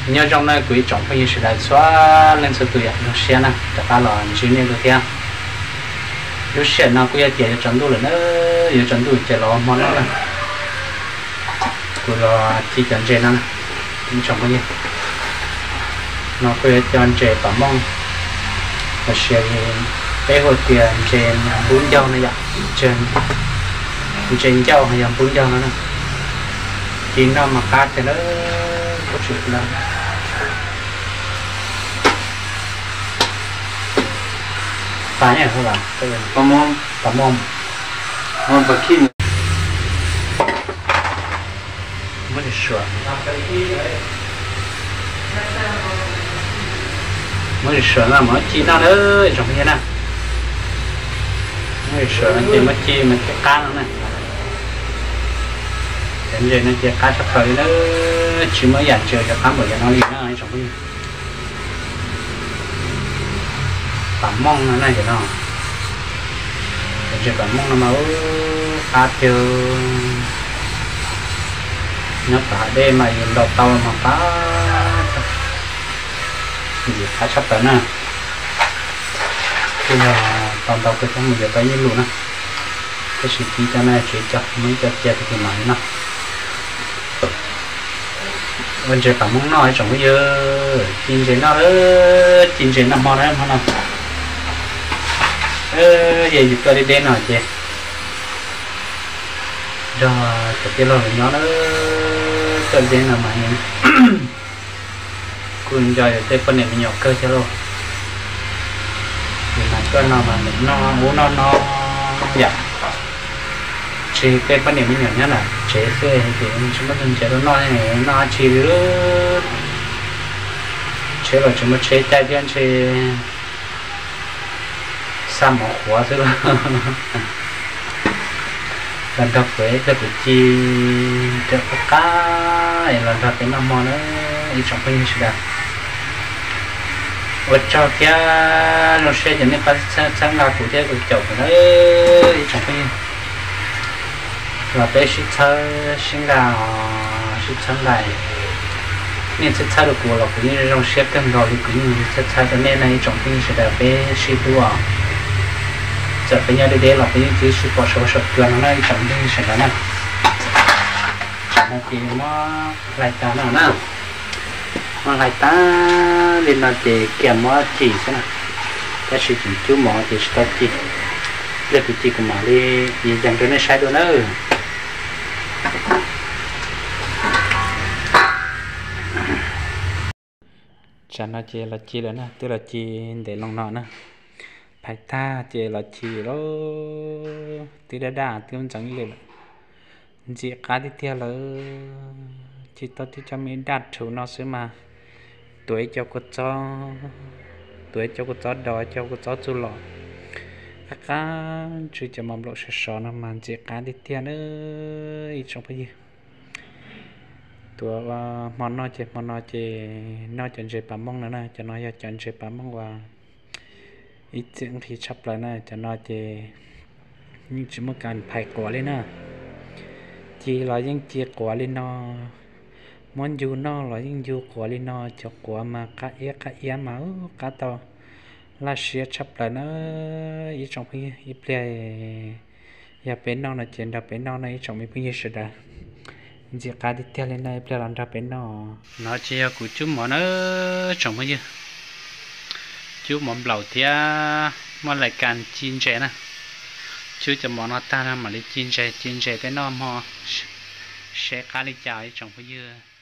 Nyob zoo na kuv ib tsoom phooj ywg sawv daws txhua leej txhua tus, yog zoo siab na rov qab los ntsib nej dua thiab. Lub sij hawm no kuj yog tias yuav tsaus ntuj lawm na, yuav tsaus ntuj ces los hmo no na, kuv los ci cov ntses no na, ib tsoom phooj ywg. No kuj yog cov ntses pam mooj, los sis peb hu tias ntses npub ncaug no yom, ntses ncauj ho yog npub ncaug no na. Ci noj mas qab tiag lawm, kuj tsis lawm. Pam, pam mooj. Muab tsis suav, muab tsis suav no mas ci noj na, tsoom phooj ywg na. Muab tsis suav no ces muab ci mas ci qab no na. Cov ntses no ces qab tshaj plaws li na, tsis muaj ib yam ntses uas qab npaum yam no li na ib tsoom phooj ywg. Pam mooj no na, cov no, cov ntses pam mooj no mas ub qab tiag. Nyob tom hav dej mas yus ntaus tau mas qab, ntxim qab tshaj plaws na. Kuj yog tau ntau kawg thiab, mus yuav tau ib nyuag lus na. Tab sis ci cov no tseem cog, muab ib co cia tag kis mam li noj. Ua ntses pam mooj noj ib tsoom phooj ywg, ci ntses noj lawm, ci ntses noj hmo no, hmo no. Yog yus tuaj deb deb no ces nrog cov tij laug lawv nyob na, tuaj deb no mas kuj nco yus tej poj niam me nyuam kawg thiab lauj. Ces mas tuaj no mas noj ub noj no yom. Tsis, tej poj niam me nyuam nyob nram tsev xwb ces tsis muaj ntses rau noj, noj dab tsi li. Tsheb los tsis muaj tsheb caij thiab, ntshe xa mov qhuav xwb lauj. Los nrog kuv ib pliag kuv ci rau qab qab es los nrog peb noj hmo na ib tsoom phooj ywg sawv daws. Ua tsaug thiab zoo siab ces nej pab txhawb nqa kuv thiab kuv caum kuv na ib tsoom phooj ywg. Los peb sib txhawb sib nqa, sib txhawb nqa. Nej txhawb txhawb rau kuv los kuv yeej zoo siab kawg nkaus li, kuv yeej txhawb txhawb rau nej na ib tsoom phooj ywg sawv daws, peb sib hlub os. Txawm peb nyob deb deb los peb yeej sib pom saum huab saum cua no na ib tsoom phooj ywg sawv daws na. Tsam no ces muab hlais tas no na, muab hlais tas li no ces kiag muab ci xwb na. Tab sis kuv cub mov ces tsis tau ci, ib pliag kuv ci kuv mam li yees rau nej saib dua nawb. Tsam no ces los ci lawm na, twb los ci ntev loo no na. Phais tag ces los ci lawm, twb daj daj twb ntxeev ib lwm lawm. Ntxim qab tiag tiag lawm, ci tau tib co me daj rhuv no xwb mas tuav ib co kua txob, tuav ib co kua txob dos, ib co kua txob txuj lom, qab qab ntsw cov mov nplaum sov sov no mas ntxim qab tiag tiag na ib tsoom phooj ywg. Tuav hmo noj ces hmo no ces noj cov ntses pas mooj no na, cov no yog cov ntses pas mooj uas ib txwm nqhis tshaj plaws na, cov no ces yeej tsis muaj kas phais quav li na. Ci los yeej ci quav li no, muab ncu noj los yeej ncu quav li no, cov quav mas qab iab qab iab mas qab tau laj siab tshaj plaws na ib tsoom phooj ywg. Ib pliag yog peb noj no ces nrog peb noj no ib tsoom me phooj ywg sawv daws. Ntxim qab tiag tiag li no, ib pliag los nrog peb noj. No ces yog kuv cub mov na tsoom phooj ywg, cub mov nplaum thiab muaj lais kas ci ntses na. Cub cov mov no tag no mam li ci ntses, ci ntses peb noj hmo seb qab li cas ib tsoom phooj ywg.